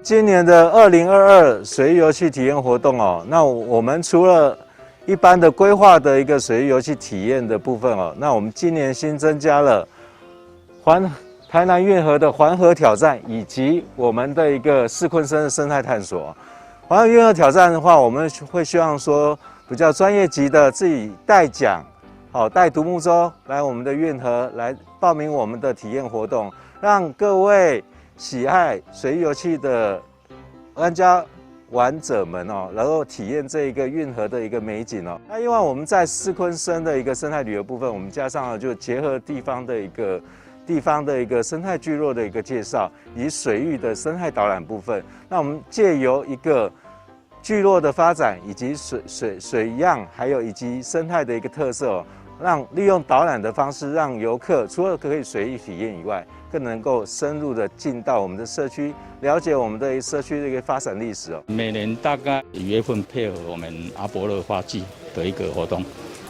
今年的2022水域遊憩體驗活動哦，那我們除了一般的規劃的一個水域遊憩體驗的部分哦，那我們今年新增加了環台南運河的環河挑戰，以及我們的一個四鯤鯓的生態探索。環河運河挑戰的話，我們會希望說比較專業級的自己帶槳，好帶獨木舟來我們的運河來報名我們的體驗活動，讓各位喜愛水域遊憩的玩家玩者們哦，然後體驗這一個運河的一個美景哦。那另外我們在四鯤鯓的一個生態旅遊部分，我們加上了就結合地方的一個生態聚落的一個介紹，以及水域的生態導覽部分。那我們借由一個聚落的發展，以及水樣，還有以及生態的一個特色哦，讓利用導覽的方式，讓遊客除了可以水域體驗以外，更能夠深入的進到我們的社區，了解我們的社區的一個發展歷史哦。每年大概5月份配合我們阿伯樂花季的一個活動，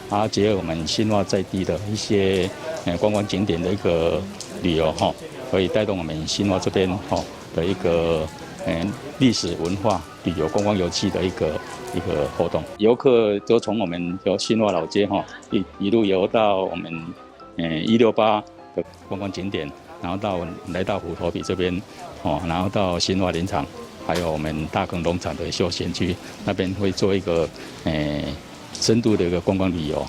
啊，結合我們新化在地的一些觀光景點的一個旅遊哈，可以帶動我們新化這邊哈的一個歷史文化旅遊觀光遊憩的一個活動。遊客就從我們由新化老街哈一路遊到我們168的觀光景點，然後到來到虎頭埤這邊哦，然後到新化林場，還有我們大坑農場的休閒區那邊會做一個深度的一個觀光旅遊。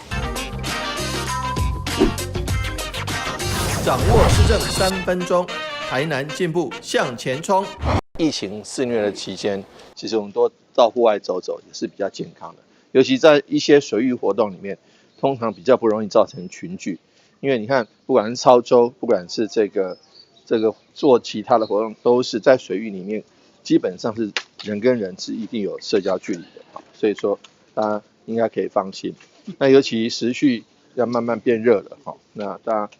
掌握市政3分鐘，台南進步向前衝。疫情肆虐的期間，其實我們多到戶外走走也是比較健康的。尤其在一些水域活動裡面，通常比較不容易造成群聚，因為你看，不管是操舟，不管是這個做其他的活動，都是在水域裡面，基本上是人跟人是一定有社交距離的，所以說大家應該可以放心。那尤其時序要慢慢變熱了，哈，那大家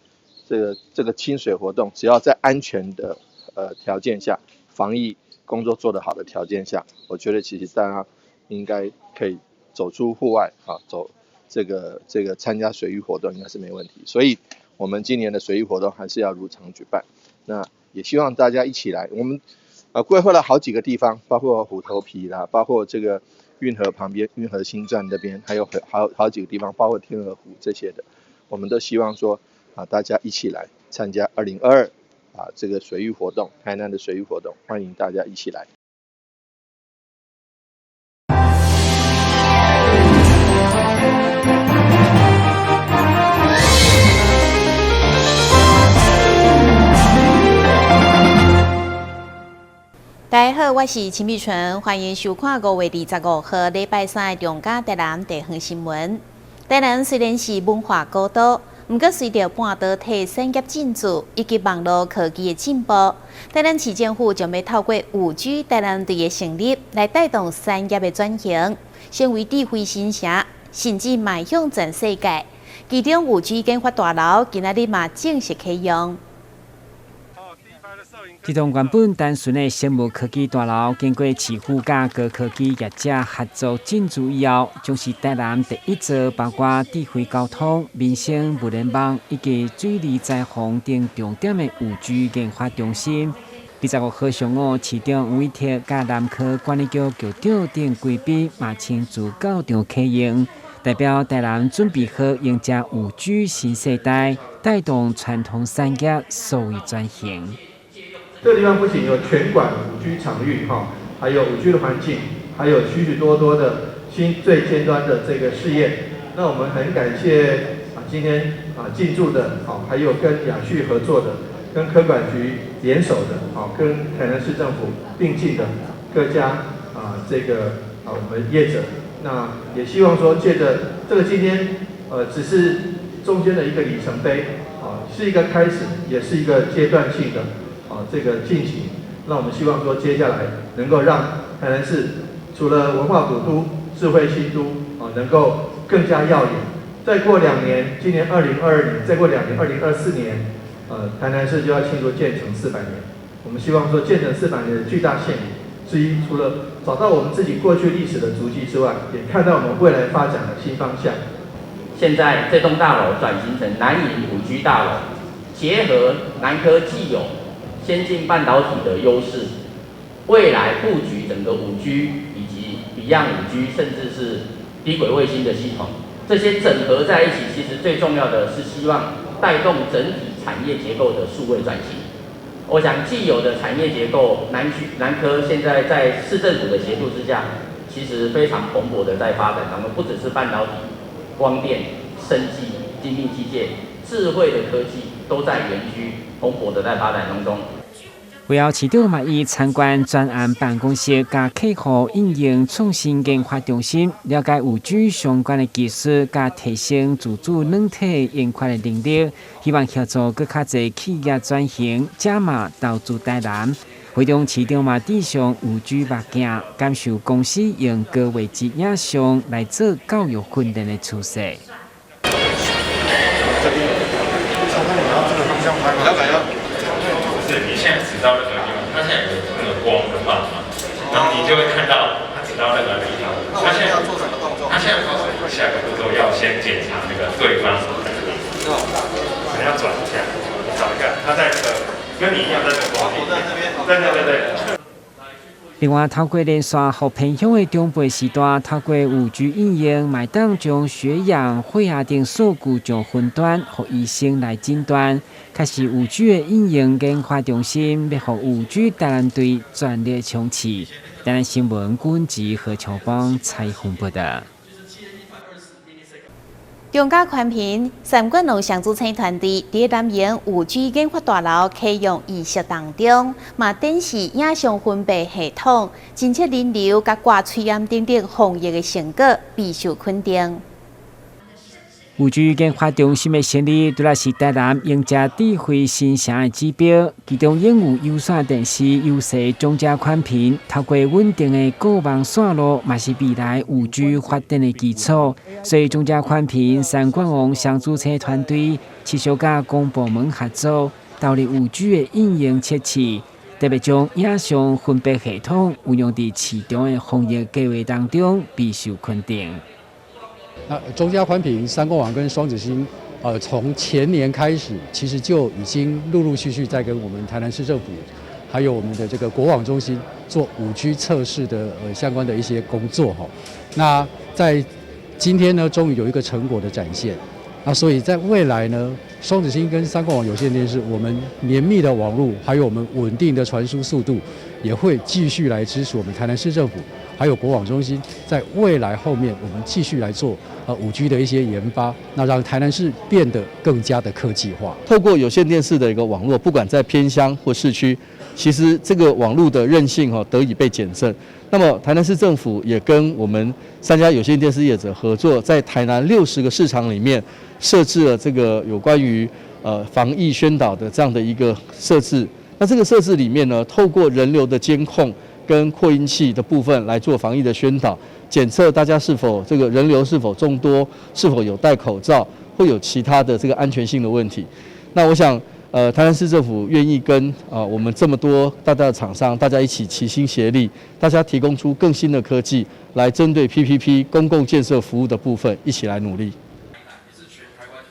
這個親水活動，只要在安全的條件下，防疫工作做得好的條件下，我覺得其實大家應該可以走出戶外啊，走這個參加水域活動應該是沒問題。所以，我們今年的水域活動還是要如常舉辦。那也希望大家一起來。我們規劃了好幾個地方，包括虎頭埤啦，包括這個運河旁邊運河新站那邊，還有好幾個地方，包括天鵝湖這些的，我們都希望說啊，大家一起來參加2022啊這個水域活動，台南的水域活動，歡迎大家一起來。大家好，我是秦美純，歡迎收看5月25號禮拜三的中嘉台南地方新聞。台南雖然是文化古都，毋過隨著半導體產業進駐以及網路科技的進步，台南市政府將欲透過5G 台南隊的成立，來帶動產業的轉型，成為智慧新城，甚至邁向全世界。其中5G 研發大樓今仔日嘛正式啟用。這棟原本單純的生物科技大樓，經過市府佮高科技業者合作進駐以後，將是台南第一座包括智慧交通、民生物聯網以及水利災防等重點的5G 研發中心。25號上午，市長黃偉哲佮南科管理局局長等貴賓嘛親自到場啟用，代表台南準備好迎接5G 新世代，帶動傳統產業數位轉型。這個地方不僅有全館5G 場域哈，還有5G 的環境，還有許許多多的新最尖端的這個試驗。那我們很感謝啊，今天啊進駐的，好，還有跟亞旭合作的，跟科管局聯手的，好，跟台南市政府並進的各家啊，這個啊我們業者，那也希望說借著這個今天只是中間的一個里程碑，啊，是一個開始，也是一個階段性的。啊，這個進行，那我們希望說接下來能夠讓台南市除了文化古都、智慧新都啊，能夠更加耀眼。再過2年，今年2022年，再過2年，2024年，台南市就要慶祝建成400年。我們希望說建成四百年的巨大獻禮之一，除了找到我們自己過去歷史的足跡之外，也看到我們未來發展的新方向。現在這棟大樓轉型成南瀛5G 大樓，結合南科既有先進半導體的優勢，未來布局整個5G 以及 Beyond 5G，甚至是低軌衛星的系統，這些整合在一起，其實最重要的是希望帶動整體產業結構的數位轉型。我想既有的產業結構，南區南科現在在市政府的協助之下，其實非常蓬勃的在發展當中，不只是半導體、光電、生技、精密機械、智慧的科技，都在園區蓬勃的在發展當中。會後市長嘛伊參觀專案辦公室，佮客戶應用創新研發中心，了解5G 相關的技術，佮提升自主軟體研發的能力，希望協助閣較濟企業轉型，加碼投資台南。會中市長嘛戴上5G 目鏡，感受公司用高畫質影像來做教育訓練的趨勢。這邊，你要這個方向拍嗎？老闆要。是你現在指到那個地方，它現在有那個光的話嘛，然後你就會看到它指到那個地方。他現在要做什麼動作？他現在下個步驟要先檢查那個對方，可能要轉一下，你找一下，他在那個跟你一樣在這個光裡面，對對對對。另外，透過連線予偏鄉的長輩時代，透過5G 應用，會當將血氧、血壓等數據上雲端，予醫生來診斷。確實5G 的應用研發中心，欲予5G 台南隊全力衝刺。台南新聞軍吉何秋邦採訪報道。中嘉寬頻三管龍雙子星團隊佇南營5G 研發大樓啟用儀式當中，嘛展示影像分辨系統、偵測人流、佮掛喙罨等等防疫的成果，備受肯定。5G 研發中心的成立，除了是台南迎接智慧新城的指標，其中擁有有線電視優勢中嘉寬頻，透過穩定的固網線路，嘛是未來5G 發展的基礎。所以中嘉寬頻三冠王雙子星團隊持續佮公部門合作，投入5G 的應用測試，特別將影像分辨系統運用佇市場的防疫計劃當中，備受肯定。那中嘉寬頻、三光網跟雙子星，從前年開始，其實就已經陸陸續續在跟我們台南市政府，還有我們的這個國網中心做5G 測試的相關的一些工作哈。那在今天呢，終於有一個成果的展現。那所以在未來呢，雙子星跟三光網有線電視，我們綿密的網路，還有我們穩定的傳輸速度，也會繼續來支持我們台南市政府，還有國網中心，在未來後面，我們繼續來做5G 的一些研發，那讓台南市變得更加的科技化。透過有線電視的一個網絡，不管在偏鄉或市區，其實這個網絡的韌性哈得以被檢證。那麼台南市政府也跟我們三家有線電視業者合作，在台南60個市場裡面設置了這個有關於防疫宣導的這樣的一個設置。那這個設置裡面呢，透過人流的監控跟擴音器的部分來做防疫的宣導，檢測大家是否這個人流是否眾多，是否有戴口罩，會有其他的這個安全性的問題。那我想，台南市政府願意跟我們這麼多大大的廠商，大家一起齊心協力，大家提供出更新的科技，來針對 PPP 公共建設服務的部分，一起來努力。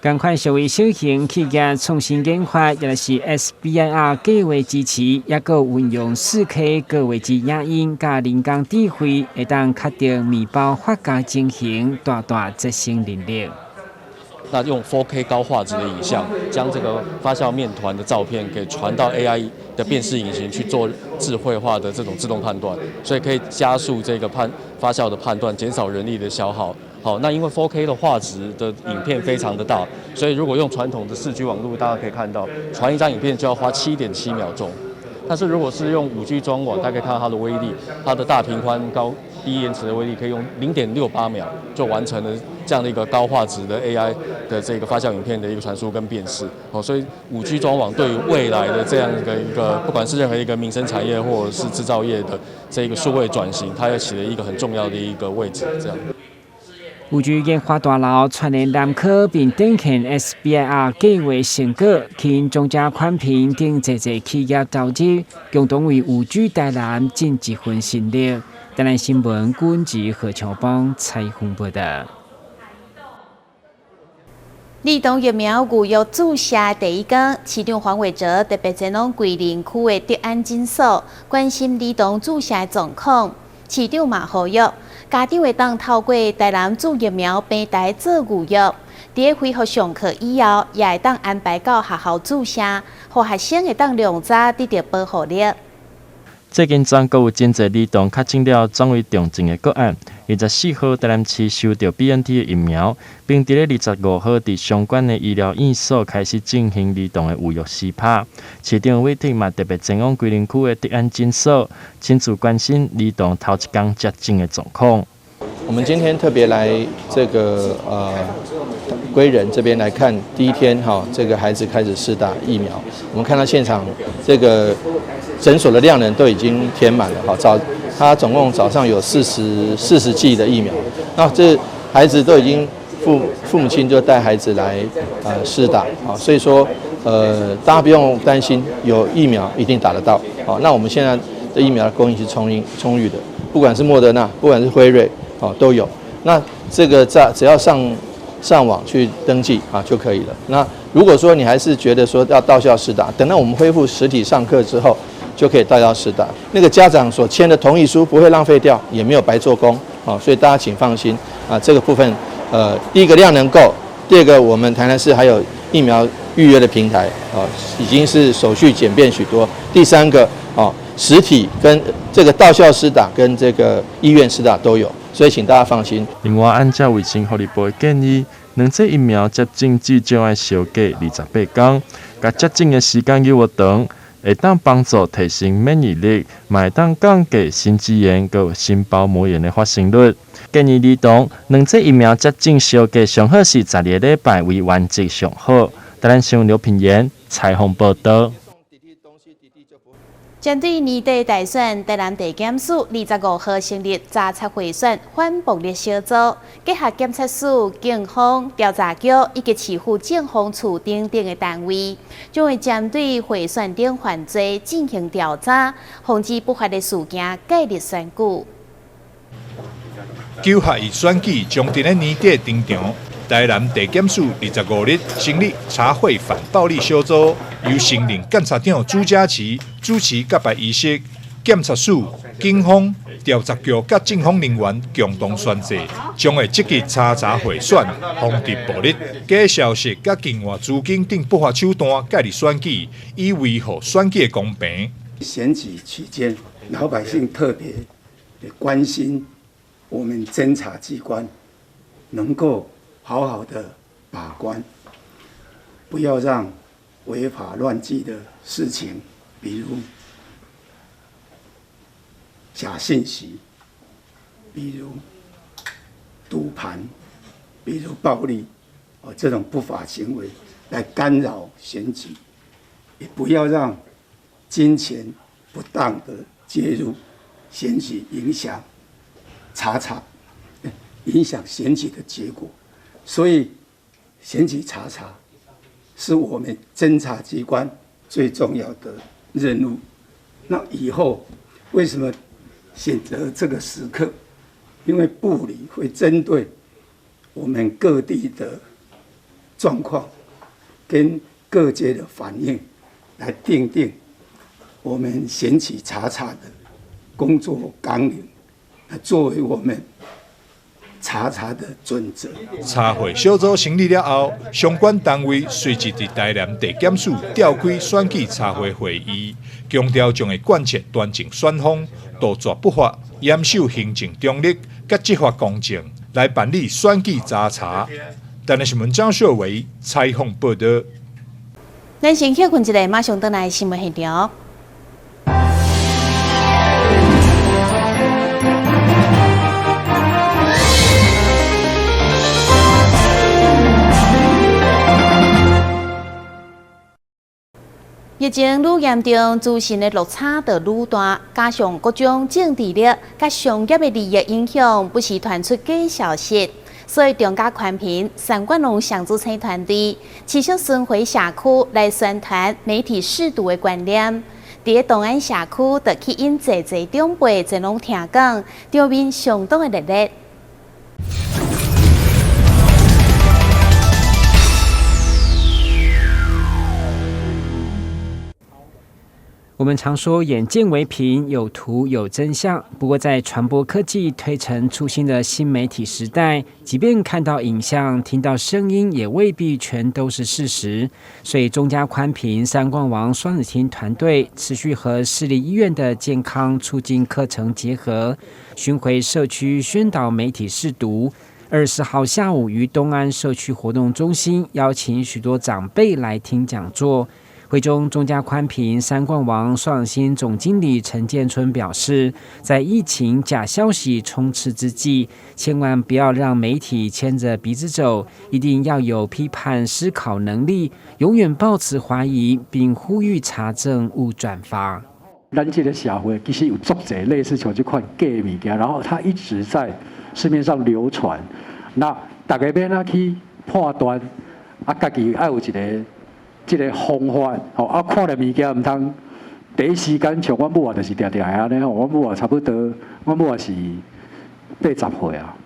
仝款屬於小型企業創新研發，也就是 SBIR 計劃支持，抑閣運用4K 高畫質影音佮人工智慧，會當確定麵包發酵情形，大大節省人力。那用 4K 高畫質的影像，將這個發酵麵團的照片給傳到 AI 的辨識引擎去做智慧化的這種自動判斷，所以可以加速這個發酵的判斷，減少人力的消耗。好，那因為 4K 的畫質的影片非常的大，所以如果用傳統的4G 網路，大家可以看到，傳一張影片就要花7.7秒鐘。但是如果是用5G 專網，大家可以看到它的威力，它的大頻寬高低延遲的威力，可以用0.68秒就完成了這樣的一個高畫質的 AI 的這個發酵影片的一個傳輸跟辨識。哦，所以5G 專網對於未來的這樣的一個，不管是任何一個民生產業或者是製造業的這個數位轉型，它也起了一個很重要的一個位置。這樣。 5G 研發大樓串聯南科並展現 SBIR 計劃成果，吸引中嘉寬頻等濟濟企業投入，共同為5G 台南盡一份心力。台南新聞軍吉何秋邦採訪報道。兒童疫苗預約注射第一工，市長黃偉哲特別前往歸仁區的德安診所，關心兒童注射狀況。市長嘛呼籲家長會當透過台南注疫苗平台做預約，佇咧恢復上課以後，也會當安排到學校注射，予學生會當良早得著保護力。最近全國有真濟兒童確診了轉為重症的個案。24號，台南市收著 BNT 的疫苗，並佇咧25號佇相關的醫療院所開始進行兒童的預約施打。市長偉哲嘛特別前往歸仁區的德安診所，親自關心兒童頭一工接種的狀況。我們今天特別來這個歸仁這邊來看第一天哈，這個孩子開始施打疫苗。我們看到現場這個診所的量能都已經填滿了哈，他總共早上有40劑的疫苗，那這孩子都已經父母親就帶孩子來施打啊，所以說大家不用擔心，有疫苗一定打得到。好，那我們現在的疫苗的供應是充裕的，不管是莫德納，不管是輝瑞。哦，都有。那這個在只要上網去登記啊就可以了。那如果說你還是覺得說要到校施打，等到我們恢復實體上課之後，就可以到校施打。那個家長所簽的同意書不會浪費掉，也沒有白做工。哦，所以大家請放心啊。這個部分，第一個量能夠，第二個我們台南市還有疫苗預約的平台，啊，已經是手續簡便許多。第三個，哦，實體跟這個到校施打跟這個醫院施打都有。所以請大家放心。另外，按照衛生福利部的建議，兩劑疫苗接種至少愛相隔28天，共接種的時間猶長，會當幫助提升免疫力，嘛會當降低心肌炎佮心包膜炎的發生率。建議兒童兩劑疫苗接種相隔上好是12個禮拜為原則上好。台南新聞劉品言採訪報導。針對年底大選，台南地檢署25號成立查察賄選反暴力小組，結合檢察署、警方、調查局以及市府政風處等等的單位，將會針對賄選等犯罪進行調查，防止不法的事件介入選舉。9合一選舉將佇咧年底登場，台南地檢署25日成立查賄反暴力小組，由新任檢察長朱家齊主持揭牌儀式，檢察署、警方、調查局佮政風人員共同宣誓，將會積極查查賄選，防治暴力、假消息佮境外資金等不法手段介入選舉，以維護選舉的公平。選舉期間，老百姓特別關心我們偵查機關能夠好好的把關，不要讓違法亂紀的事情，比如假信息，比如賭盤，比如暴力，哦，這種不法行為來干擾選舉，也不要讓金錢不當的介入選舉，影響查查，影響選舉的結果。所以，選舉查查是我們偵查機關最重要的任務。那以後為什麼選擇這個時刻？因為部裡會針對我們各地的狀況跟各界的反應，來訂定我們選舉查查的工作綱領，來作為我們查查的準則。查賄小組成立了後，相關單位隨即佇台南地檢署召開選舉查賄會議，強調將會貫徹端正選風，杜絕不法，嚴守行政中立，佮執法公正，來辦理選舉查查。台南新聞張秀維採訪報導。咱先歇睏一下，馬上轉來新聞現場。疫情愈嚴重，資訊的落差就愈大，加上各種政治力佮商業的利益影響，不時傳出假消息，所以中嘉寬頻陳冠龍上主持團隊持續巡迴社區來宣傳媒體識讀的觀念。佇咧東安社區，就吸引濟濟長輩前往聽講，場面相當的熱烈。我們常說眼見為憑，有圖有真相。不過，在傳播科技推陳出新的新媒體時代，即便看到影像、聽到聲音，也未必全都是事實。所以，中嘉寬頻三冠王雙子星團隊持續和市立醫院的健康促進課程結合，巡迴社區宣導媒體識讀。24號下午，於東安社區活動中心邀請許多長輩來聽講座。會中，中嘉寬頻三冠王雙星總經理陳建春表示，在疫情假消息充斥之際，千萬不要讓媒體牽着鼻子走，一定要有批判思考能力，永遠抱持懷疑，並呼籲查證勿轉發。咱這個社會其實有足濟類似像這款假物件，然後它一直在市面上流傳。那大家欲按怎去判斷？啊，家己愛有一個這個方法，吼啊，看著物件毋通第一時間像阮母啊，就是定定會按呢吼，阮母啊差不多，阮母也是80歲啊，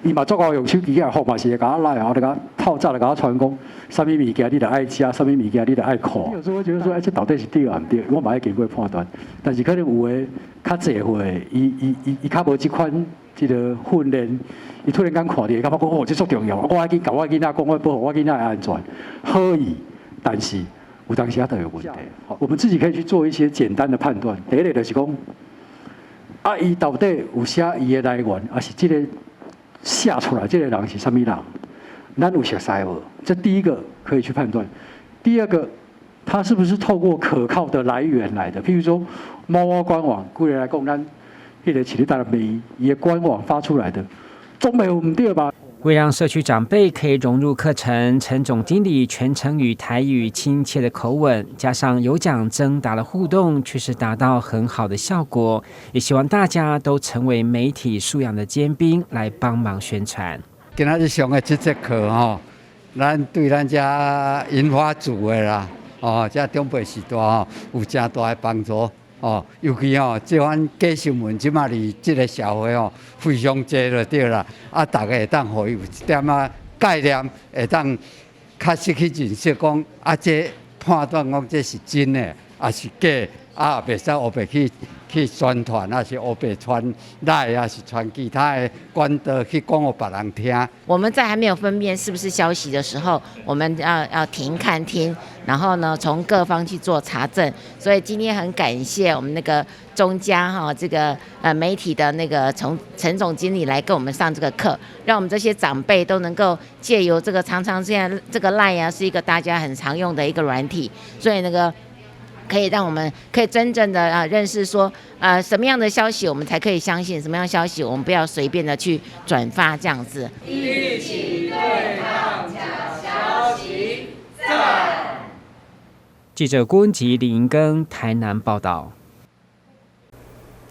伊嘛足𠢕用手機仔號嘛是會共我來，後就共我透早就共我傳講，啥物物件你著愛食，啥物物件你著愛看。有時候會覺得說，哎，這到底是對抑毋對？我嘛愛經過判斷，但是可能有的較濟歲，伊伊伊伊較無這款這個訓練，伊突然間看著，會感覺講哦，這足重要，我愛去共我囡仔講，我保護我囡仔的安全，可以。但是有當時也都有問題，我們自己可以去做一些簡單的判斷。第一個就是講，啊，伊到底有寫伊的來源，抑是這個寫出來這個人是啥物人？咱有熟似無？這第一個可以去判斷。第二個，他是不是透過可靠的來源來的？譬如說，某某官網，舉例來講，咱彼個市立台南醫伊的官網發出來的，總袂有毋對吧？為讓社區長輩可以融入課程，陳總經理全程以台語親切的口吻，加上有獎徵答的互動，確實達到很好的效果。也希望大家都成為媒體素養的尖兵，來幫忙宣傳。今仔日上的這節課吼，咱對咱遮銀髮族的啦，哦，遮長輩序大吼，有誠大的幫助。哦，尤其吼，這款假新聞這馬佇這個社會吼非常濟就對啦。啊，大家會當予伊有一點仔概念，會當較實去認識講，啊，這判斷講這是真的，抑是假，啊，袂使烏白去宣傳，抑是烏白傳來，抑是傳其他的管道去講予別人聽。我們在還沒有分辨是不是消息的時候，我們要停看聽，然後呢，從各方去做查證。所以今天很感謝我們那個中嘉哈這個媒體的那個從陳總經理來跟我們上這個課，讓我們這些長輩都能夠借由這個常常現在這個 LINE 啊是一個大家很常用的一個軟體，所以那個可以讓我們可以真正的啊認識說，什麼樣的消息我們才可以相信，什麼樣消息我們不要隨便的去轉發這樣子。一起對抗假消息，讚！記者郭文吉、李銀根台南報道。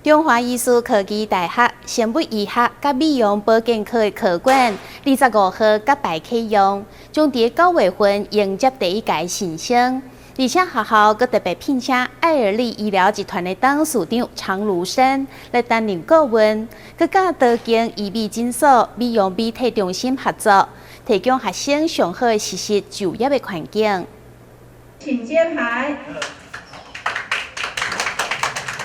中華醫事科技大學生物醫學佮美容保健科的科館，25號揭牌啟用，將佇9月份迎接第一屆新生。而且學校閣特別聘請愛爾利醫療集團的董事長常如生來擔任顧問，閣佮多間醫美診所、美容美體中心合作，提供學生上好的實習就業的環境。請揭牌。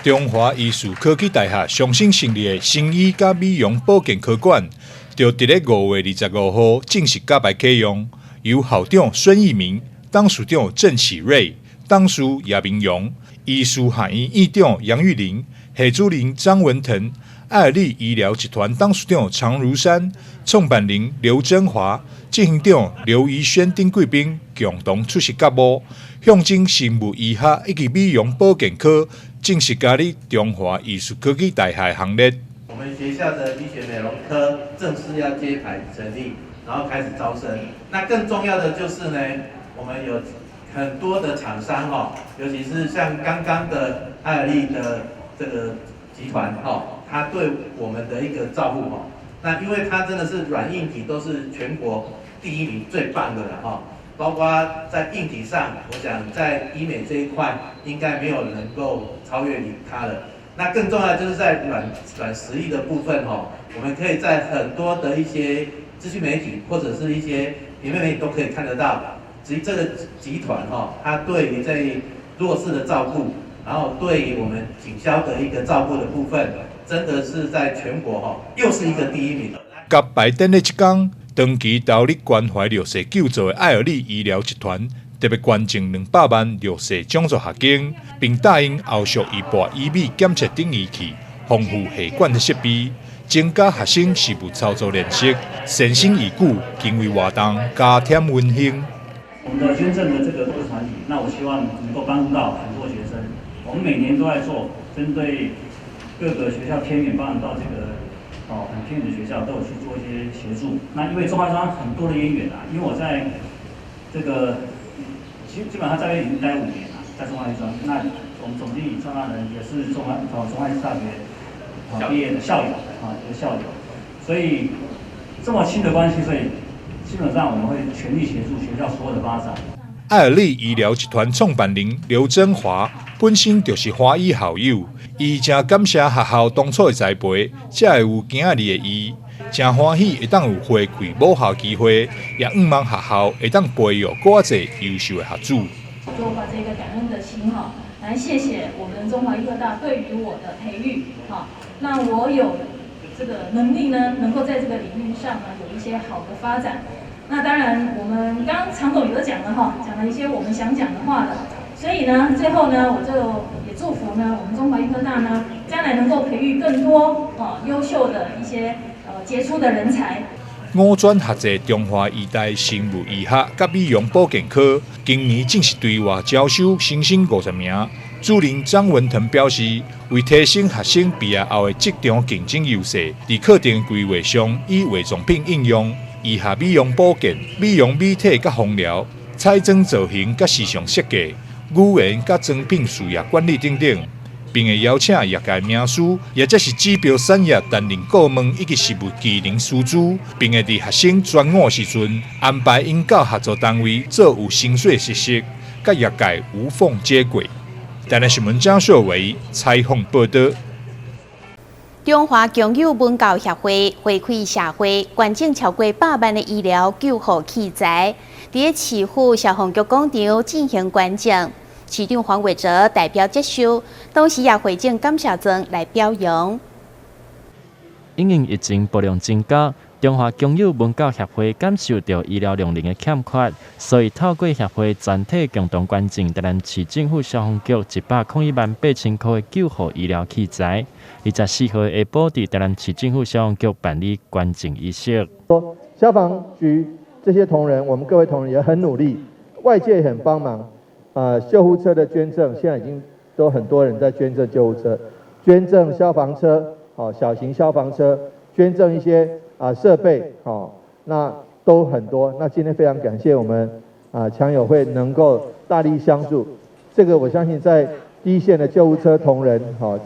中華醫事科技大學上新成立的生醫佮美容保健科館，就佇咧5月25號正式揭牌啟用，由校長孫義明、董事長鄭啟瑞、董事葉明榮、醫事學院院長楊玉玲、系主任張文騰、愛爾利醫療集團董事長常如山、創辦人劉振華、執行長劉怡軒等貴賓共同出席揭幕，象徵生物醫學以及美容保健科正式加入中華醫事科技大學行列。我們學校的醫學美容科正式要揭牌成立，然後開始招生。那更重要的就是呢，我們有很多的廠商哦，尤其是像剛剛的愛爾利的這個集團哦，他對我們的一個照顧哦，那因為他真的是軟硬體都是全國第一名最棒的了哈，包括在硬體上，我想在醫美這一塊應該沒有人能夠超越他了。那更重要的就是在軟實力的部分哦，我們可以在很多的一些資訊媒體或者是一些平面媒體都可以看得到，至於這個集團哈，它對於在弱勢的照顧，然後對於我們警消的一個照顧的部分，真的是在全國吼又是一個第一名。甲拜登的這工，長期投入關懷弱勢救助的愛爾利醫療集團特別捐贈200萬弱勢獎助學金，並答應後續預撥醫美檢測等儀器、豐富血管的設備，增加學生實務操作練習，善心義舉，經費活動加添溫馨。我們的捐贈的這個弱勢團體，那我希望能夠幫助到很多學生。我們每年都在做，針對各個學校偏遠，幫助到這個哦很偏遠的學校，都有去做一些協助。那因為中華醫專很多的淵源啊，因為我在這個基本上在這邊已經待5年了，在中華醫專。那我們總經理創辦人也是中華大學畢業的校友啊，一個校友，所以這麼親的關係，所以基本上我們會全力協助學校所有的發展。愛爾利醫療集團創辦人劉振華本身就是華醫校友，伊誠感謝學校當初的栽培，才會有今仔日的伊。誠歡喜會當有回饋母校機會，也向望學校會當培育閣較濟優秀的學子。就懷著一個感恩的心哈，來謝謝我們中華醫科大對於我的培育哈。那我有這個能力呢，能夠在這個領域上呢有一些好的發展。那當然，我們剛剛常總也都講了哈，講了一些我們想講的話了。所以呢，最後呢，我就也祝福呢，我們中華醫科大呢，將來能夠培育更多哦優秀的一些傑出的人才。五專學制中華醫大生物醫學佮美容保健科，今年正式對外招收新生50名。主任張文騰表示，為提升學生畢業後的職場競爭優勢，佇課程規劃上以化妝品應用、醫學美容保健、美容美體佮芳療、彩妝造型佮時尚設計、語言佮妝品事業管理等等，並會邀請業界名師，抑者是指標產業擔任顧問以及實務技能師資，並會佇學生專五時陣安排𪜶到合作單位做有薪水實習，佮業界無縫接軌。台南新聞張秀維採訪報道。中華共有文教協會回饋社會，捐贈超過百萬的醫療救護器材，佇市府消防局廣場進行捐贈。市長黃偉哲代表接收，同時也匯贈感謝狀來表揚。因應疫情不斷增加，中華共有文教協會感受著醫療量能的欠缺，所以透過協會全體共同捐贈台南市政府消防局1,018,000塊的救護醫療器材。24號下晡，佇台南市政府消防局辦理捐贈儀式。消防局這些同仁，我們各位同仁也很努力，外界也很幫忙。啊，救護車的捐贈，現在已經都很多人在捐贈救護車，捐贈消防車，好，小型消防車，捐贈一些啊設備，好，那都很多。那今天非常感謝我們啊強友會能夠大力相助，這個我相信在第一線的救護車同仁，好，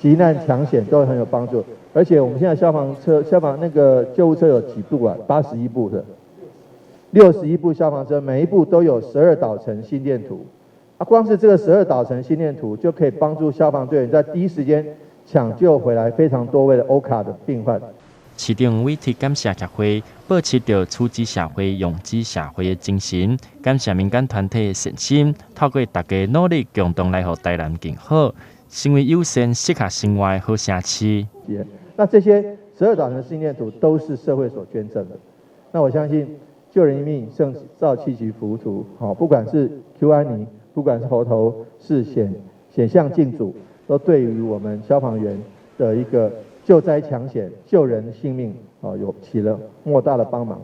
急難搶險都很有幫助。而且我們現在消防車、消防那個救護車有幾部啊？81部的。61部消防車，每一部都有十二導程心電圖，啊，光是這個十二導程心電圖就可以幫助消防隊員在第一時間搶救回來非常多位的歐卡的病患。市長委託感謝協會，保持著處之社會、用之社會的精神，感謝民間團體的善心，透過大家努力，共同來予台南更好，成為友善適合生活的好城市。那這些十二導程心電圖都是社會所捐贈的，那我相信。救人一命勝造七級浮屠，好，不管是 Q 安妮，不管是猴頭是顯像鏡組，都對於我們消防員的一個救災搶險、救人性命，啊，有起了莫大的幫忙。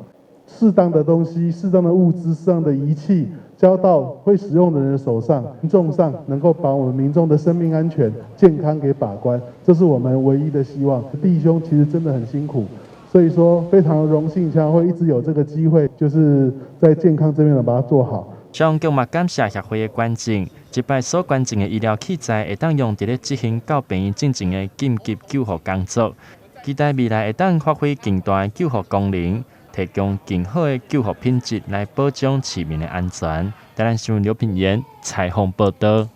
適當的東西、適當的物資、適當的儀器，交到會使用的人手上，民眾上能夠把我們民眾的生命安全、健康給把關，這是我們唯一的希望。弟兄其實真的很辛苦。所以說非常榮幸，將會一直有這個機會，就是在健康這邊呢，把它做好。消防局嘛感謝協會的捐贈，這擺所捐贈的醫療器材會當用佇咧執行到病院進前的緊急救護工作，期待未來會當發揮更大的救護功能，提供更好的救護品質來保障市民的安全。台南新聞劉品言採訪報導。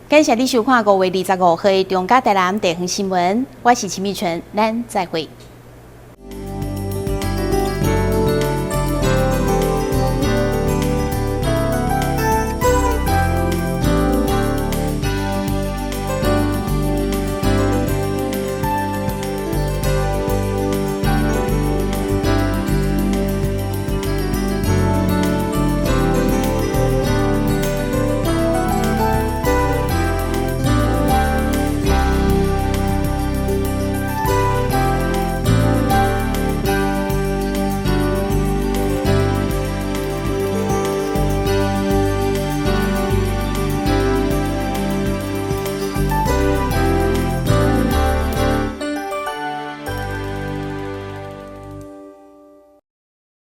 感謝你收看5月25號的中嘉台南地方新聞，我是秦美純，咱再會。